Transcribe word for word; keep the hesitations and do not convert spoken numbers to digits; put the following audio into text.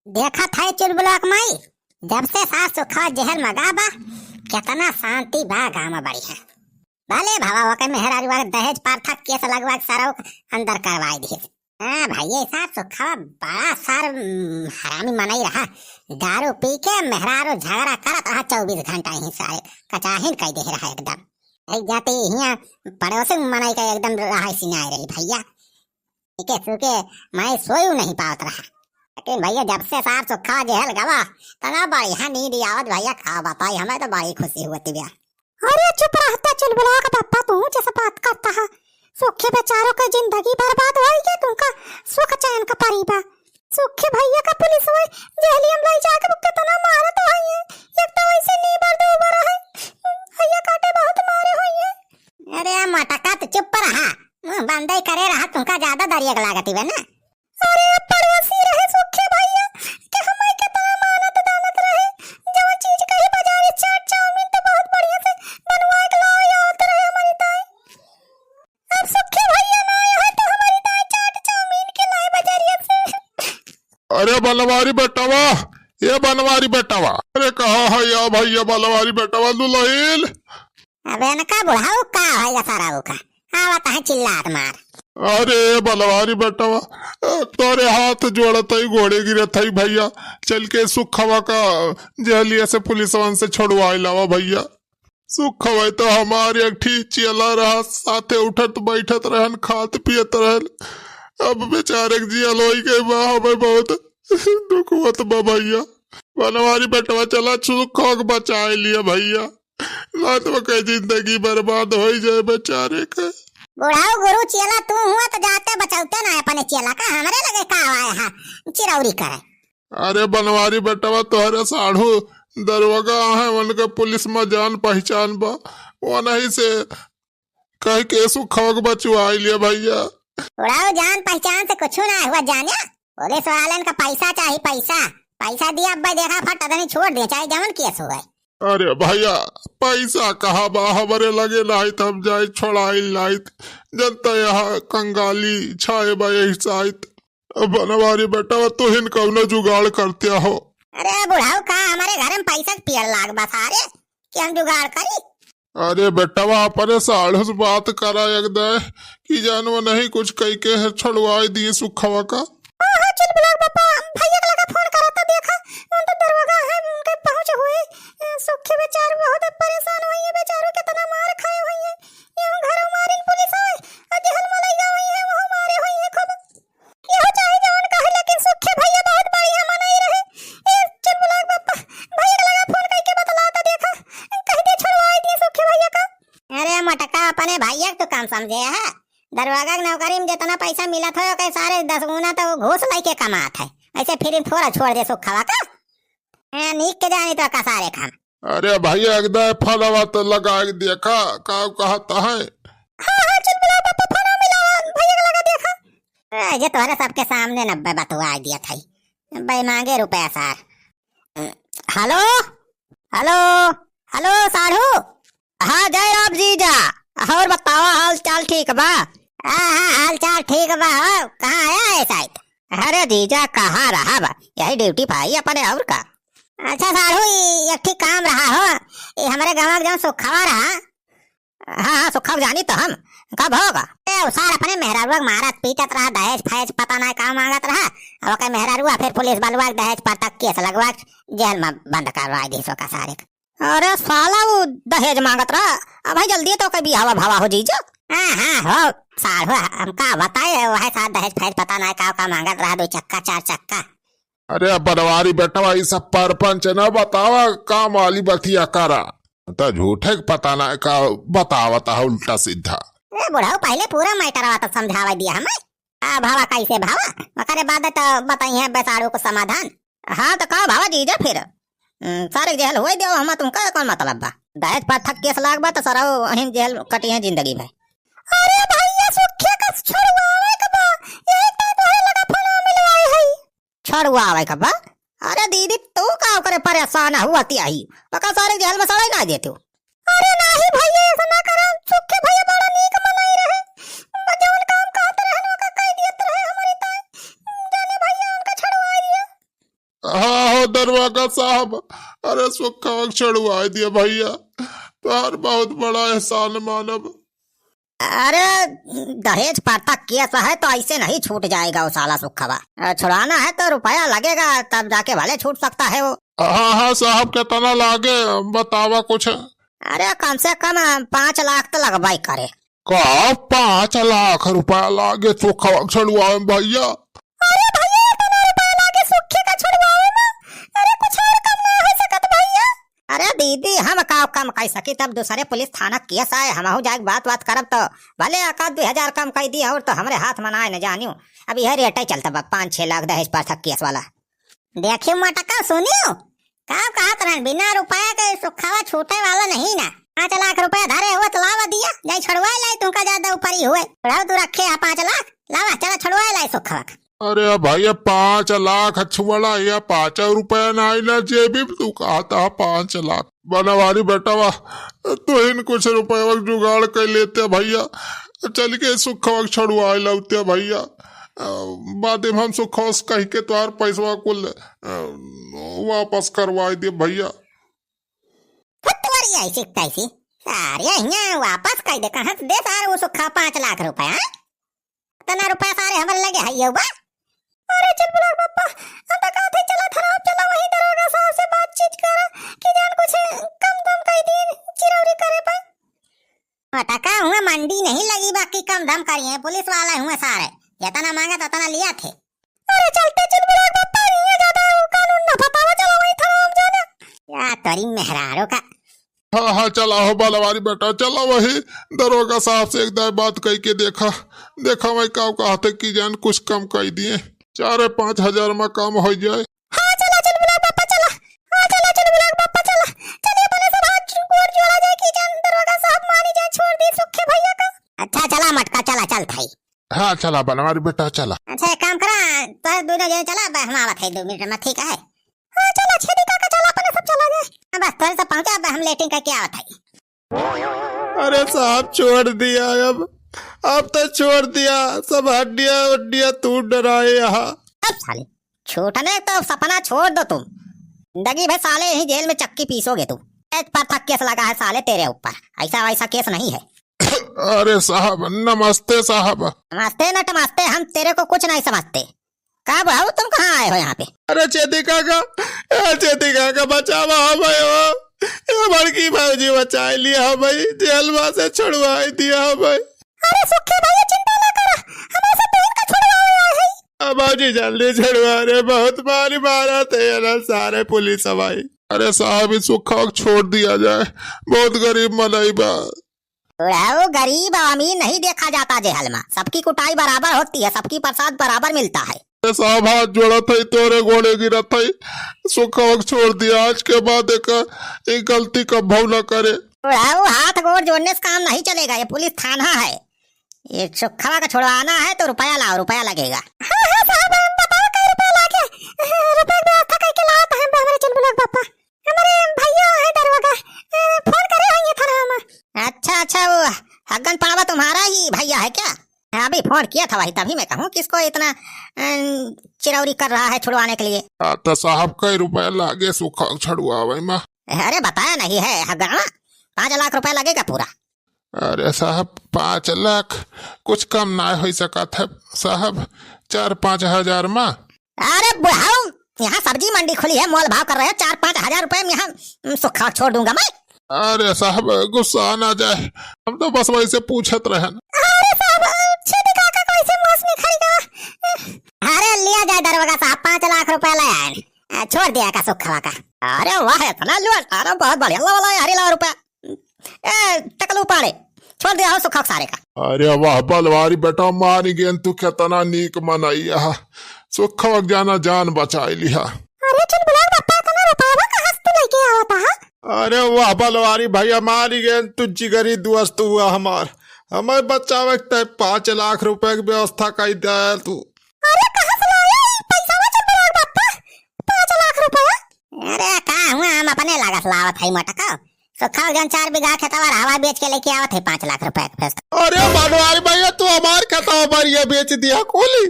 देखत है चुलबुलवा क माई, जब से सार सुखवा जेहल मा गा बा, केतना शांति बा गाँव मा बढ़िया। भले भवा ओके मेहरारू वाले दहेज प्रथा केस लगवा के सरऊ अंदर करवाई दिहिस। हाँ भइया, सार सुखवा बड़ा सार, उम, हरामी मनई रहा। दारू पी के मेहरारू झगड़ा करत रहा चउबीस घंटा, ही सारे कचाहिन कइ दे रहा एकदम। एक जाति हियाँ पड़ोसी मनई का एकदम रहाई सिनाए रही भइया। एके सुके माई सोई नहीं पावत रहा। लेकिन भइया, जब से सार सुखवा जेहल गवा, तना बढ़िया नींद आवत भइया, का बताई, हमें तो बड़ी खुशी होती बा। अरे चुप रहता चुलबुलवा का पप्पा, तू जैसे बात करता है। सुखे बेचारों के जिंदगी बर्बाद होई के तुमका सुख चैन का परी बा। सुखे भइया का पुलिस होई, जेहलिया मा लई जाके वो कितना मारत होई है। एक तो वैसे नीबर दूबर है, भइया काटे बहुत मारे होई है। अरे मोटका, तू चुप रहा, मुंह बंदे करे रहा, तुमका ज्यादा दरियक लागती बा ना। अरे पड़ोसी रहे सुखे भइया, कि हमारे कितना मानत दानत रहे, जवन चीज कहीं बाजारे चाट चाउमीन तो बहुत बढ़िया से बनवा के लाए आवत रहे हमारी ताई। अब सुखे भइया ना आए हैं तो हमारी ताई चाट चाउमीन के लाए बाजारिया से। अरे बनवारी बेटवा, ये बनवारी बेटवा, अरे कहाँ है या भइया बनवारी बेटवा दुलहिन? अब इनका बुढ़ाऊ का है या सारा का? आवत है चिल्लात मार। अरे बनवारी बेटवा, तोरे हाथ जोड़त हई, गोड़े गिरत हई भइया, चल के सुखवा का जेहलिया से पुलिसवन से छोड़वाए लावा भइया। सुखवा तो हमार एक ठी चेला रहा, साथे उठत बैठत रहन, खात पियत रहन। अब बेचारे के जियल होई गई बा, हमें बहुत दुख होत बा भइया। बनवारी बेटवा चला सुखवा के बचाए लिया भइया। ना तो के जिंदगी बर्बाद होई जाए बेचारे के। बुढ़ाऊ गुरु चेला तू हुआ तो जाते बचौते ना अपने चेला का, हमरे लगे का आए हा चिरौरी करे। अरे बनवारी बेटवा तोहरे साढ़ू दरोगा है, उनके पुलिस मा जान पहचान बा, वो नहीं से कह के सुखवा के बचवाई लिया भइया। बुढ़ाऊ जान पहचान से कुछ ना हुआ जाने, पुलिस वालन का पैसा चाही पैसा, पैसा दिया अब देखा फट अदमी छोड़ दे चाहे जवन केस हुए। अरे भइया, पैसा कहाँ बा हमरे लगे, नाहित हम जाइत छोड़ाइल नाहित। जनता यहाँ कंगाली छाए बा यही साइत। अब बनवारी बेटवा, तू हिन कौनो जुगाड़ करत्या हो। अरे बुढ़ाऊ, का हमरे घर मा पैसा के पियर लाग बा सारे कि हम जुगाड़ करी? अरे बेटवा, अपने साढ़ू से बात करा एक दे कि जान वो नहीं कुछ कह के है छोड़वाई दिए सुखवा का। हाँ, हाँ, चुलबुलवा के पप्पा, भइया के लगे फोन करा तो देखा, उन तो दरोगा है, उनके पहुँच हुए। अ, सुखी बेचारू बहुत परेशान हुई है, बेचारू कितना मार खाए हुई है। ये घर मारिन पुलिस आए, अ, जेहल मा लई गई है, वो मारे हुई है खूब। यहो चाहे जवन कहे, लेकिन सुखे भइया बहुत बढ़िया मनई रहे। ए, चुलबुलवा के पप्पा, भइया के लगे फोन कइके बतला तो देखा, कह दे छोड़वाई दिए सुखे भइया का। अरे मोटका, अपने भइया के तू कम समझे है। दरोगा के नौकरी मा जितना पैसा मिलत है, ओके सारे दस गुना तो वो घूस लइके कमात है। ऐसे फ्री मा थोड़ा छोड़ दे सुखवा का। ए, नीक के जानी तो कसारे खान। अरे भइया, एक दाए फोनवा तो लगा के देखा, का कहत है। हाँ, हाँ, चुलबुलवा के पप्पा, फोनवा मिलावा, भइया के लगा देखा। ए, जे तोहरे सबके सामने न ब-, बतुआ दिया था, बे मांगे रुपया सार। हेलो, हेलो, हेलो साढ़ू। हाँ जय राम जीजा, और बतावा हाल चाल ठीक बा? हाँ, हाँ, हाल चाल ठीक बा हो। कहाँ आया है साइत? अरे जीजा, कहाँ रहा बा, यही ड्यूटी पाई अपने और का। अच्छा साढ़ू, ई एक ठे काम रहा हो, ई हमरे गाँव के जौन सुखवा रहा। हाँ, हाँ, सुखवा जानी तो हम, कब होगा? ए, उ सार अपने मेहरारुआ के मारत पीटत रहा, दहेज फहेज पता ना का मांगत रहा। अब ओके मेहरारुआ फिर पुलिस बलवा के दहेज पर तक केस लगवा के जेल में बंद करवा दी सो का सारे का। अरे साला, वो दहेज मांगत रहा। अब भाई जल्दी तो के बियाहवा भावा हो जीजो। हाँ, हाँ, हो साढ़ू, हम का बताए, वह सार दहेज फहेज पता ना का, का मांगत रहा, दो चक्का, चार चक्का। अरे बनवारी बेटवा, ई सब परपंच न बतावा, काम वाली बतिया करा। त झूठे के पता ना का बतावत है उल्टा सीधा। ए बुढ़ऊ, पहले पूरा मैटरवा तो समझावा दिया हमें। आ भावा कैसे भावा, ओकरे बाद तो बताई है बेसारू को समाधान। हाँ तो का भावा जीजा फिर? हम्म, सारे जेल होए देव, हम तुमका कौन मतलब बा? दहेज प्रथा केस लाग बा तो सरऊ अहिन जेल कटी है जिंदगी भर। अरे भैया, सुखे का छोड़वावे के बा, यही तो तोहरे लगा फोनवा मिलवाए हई। छोड़वावे के बा? अरे दीदी, तू का ओकरे परेशान हुआ तिया ही? पका सारे जेल में सड़ाई ना देतू। अरे नाही भैया, ऐसा ना करो, सुखे भैया बड़ा नीक मनई रहे, जौन काम कहत रहे ना, ओका कह दियत रहे हमारी ताई। जाने भैया, उनका छोड़वाई दिया। हाँ हो दरोगा साहब, अरे सुखवा के छुड़वाइ दिया भइया, तोहार बहुत बड़ा एहसान मानब। अरे दहेज प्रथा केस है तो ऐसे नहीं छूट जाएगा वो साला सुखवा। अ, छुड़ाना है तो रुपया लगेगा, तब जाके भले छूट सकता है वो। हाँ, हाँ साहब, कितना लागे बतावा कुछ। अरे कम से कम पाँच लाख तो लगबे करे। का पाँच लाख रुपया लागे सुखवा के छुड़वावे में भइया? अरे भइया, इतना रुपया लागे सुखे का छुड़वावे में? अरे कुछ और कम ना होइ सकत भइया? अरे दीदी, हम का कम कइ सकी, तब दूसरे पुलिस थाना केस आए, हमहू जाके बात बात करब तो भले एक आध दुइ हजार कम कइ दिया, और तो हमरे हाथ में नाय न जानियो। अब यह रेट ही चलता बा, पाँच छह लाख दहेज प्रथा केस वाला। देखियो मटका, सुनियो, का कहत रहन, बिना रुपया के सुखवा छूटे वाला नहीं ना। पाँच लाख रुपया धरे हुए तो लावा दिया, जाई छुड़वाए लाई, तुमका ज्यादा ऊपरी हुए। रहो तू रखे है पाँच लाख, लावा, चला छुड़वाए लाई सुखवा का। अरे भइया, पाँच लाख छुड़ा या पाँच रुपया ना आई ना जेबी में, तू कहता है पाँच लाख। बनवारी बेटवा, तुहिन कुछ रुपया जुगाड़ कर लेते भइया, चल के सुखवा के छुड़वाए लौते भइया। अ, बाद में हम सुखवा से कह के तोहार पैसवा कुल, अ, वापस करवाए दे भइया। फुटवरी ऐसी तैसी, सारे हियाँ वापस कह दे, कहाँ से दे सारे वो सुखा पाँच लाख रुपया, हैं? इतना रुपया सारे हमरे लगे है ये बा? अरे चुलबुला के बप्पा, हम तो कहत है चला थाना, चला वही दरोगा साहब से बातचीत करा कि जान कुछ कम दम कइ दिए चिरौरी करे पर। मटका हुआ मंडी नहीं लगी, बाकी कम दम करिए, पुलिस वाला हुआ सारे, जितना मांगा उतना लिया थे। अरे चलते चुलबुला के बप्पा, ये ज्यादा कानून ना बतावा, चला वही थाना हम जाना। या तोरी मेहरारू का। हाँ, हाँ, चला हो बनवारी बेटा, चला वही दरोगा साहब से एक दाई बात कइ के देखा, देखा वही का कहते कि जान कुछ कम कइ दिए, चार पाँच हजार में काम होइ जाए। हाँ, चला चुलबुला के बप्पा, चला। हाँ, चला चुलबुला के बप्पा, चला। चलिए, अपने सब हाथ जो-, गोड़ जोड़ा जाए कि जान दरोगा साहब मानी जाए, छोड़ दी सुखे भइया का। अच्छा, चला मटका, चला, चल थाई। हाँ, चला बनवारी बेटा, चला। अच्छा, एक काम करा, तोहरे दोनों जने चला, अब हम आवत है दो मिनट में, ठीक है? हाँ, चला, छेदी काका, चला, अपने सब चला जाए। हाँ, बस, तोहरे सब पहुँचा, अब हम लेटिंग करके आवत है। अरे साहब, छोड़ दिया अब, अब तो छोड़ दिया, सब हड्डियाँ उड्डियाँ टूट रहे यहाँ। अब साले, छूटने तो सपना छोड़ दो तुम, जिंदगी भर साले यहीं जेल में चक्की पीसोगे तुम। एक पर था केस लगा है साले तेरे ऊपर, ऐसा वैसा केस नहीं है। अरे साहब, नमस्ते साहब। नमस्ते न टमस्ते, हम तेरे को कुछ नहीं समझते। का भाऊ, तुम कहाँ आए हो यहाँ पे? अरे चेती काका, ए चेती काका, बचावा हमें हो। ये बड़की भौजी बचाए लिया हमें, जेलवा से छुड़वाए दिया हमें। अरे सुखी भैया, चिंता ना करा, हमें से बहन का छुड़वावे आए हैं। अब भौजी जल्दी छुड़वा रे, बहुत मारी मारा थे ये ना सारे पुलिस हवाई। अरे साहब, इस सुखा को छोड़ दिया जाए, बहुत गरीब मनई बा। बुढ़ऊ, गरीब और अमीर नहीं देखा जाता जेहल में, सबकी कुटाई बराबर होती है, सबकी प्रसाद बराबर मिलता है। ए साहब, हाथ जोड़त हई, तोरे गोड़े गिरत हई, सुखवा के छोड़ दिया, आज के बाद एक, एक गलती कभऊ न करे। बुढ़ऊ, हाथ गोड़ जोड़ने से काम नहीं चलेगा, ये पुलिस थाना है, ये सुखवा का छुड़वाना है तो रुपया लाओ, रुपया लगेगा। हाँ, हाँ साहब, हम बताओ कई रुपया लागे, रुपया के व्यवस्था करके लात है हमारे चुलबुला के पापा। हमारे भैया है दरोगा, अ, फोन करे हैं ये थाना में। अच्छा, अच्छा, वो हग्गन पड़वा तुम्हारा ही भैया है क्या? हाँ, अभी फोन किया था वही, तभी मैं कहूँ किसको इतना, अ, चिरौरी कर रहा है छुड़वाने के लिए। हाँ, तो साहब, कई रुपया लागे सुखा छुड़वावे में? अरे, बताया नहीं है हग्गनवा, पाँच लाख रुपया लगेगा पूरा। अरे साहब, पाँच लाख कुछ कम ना हो सकत है साहब, चार पाँच हजार में। अरे बुढ़ऊ, यहाँ सब्जी मंडी खुली है, मोल भाव कर रहे हो, चार पाँच हजार रुपए में यहाँ, उम, सुखा छोड़ दूंगा मैं। अरे साहब, गुस्सा ना जाए, हम तो बस वैसे पूछत रहन। अरे साहब, छेदी काका कैसे मुँह से निकल गया? अरे लिया जाए दरोगा साहब, पाँच लाख रुपए ले आए, छोड़ दिया का सुखवा का। अरे वाह, इतना लूट, अरे बहुत बढ़िया, ला, ला, हरी ला रुपया। ए, टकलू पाड़े, छोड़ दिया हो सुखा सारे का। अरे वाह, बलवारी बेटा, मानी गेन तू, केतना नीक मनई हा। सुखवा के जाना जान बचाई लिहा। अरे चुलबुला के बप्पा, इतना रुपया कहाँ से तू लेके आवता हा? अरे वाह, बलवारी भैया, मानी गेन तू, जिगरी दोस्त हुआ हमार। हमें बचावे के तय पाँच लाख रुपए की व्यवस्था कई दे तू। अरे कहाँ से लाया ई पैसा, चुलबुला के बप्पा? पाँच लाख रुपया? अरे का हुआ, हम अपने लागत लावत हई मटका। सुखा जन चार बीघा खेतवा हवा बेच के लेके आवत है पाँच लाख रुपया के फेस्त। अरे बनवारी भैया, तू हमार खेतवा बढ़िया बेच दिया कुली।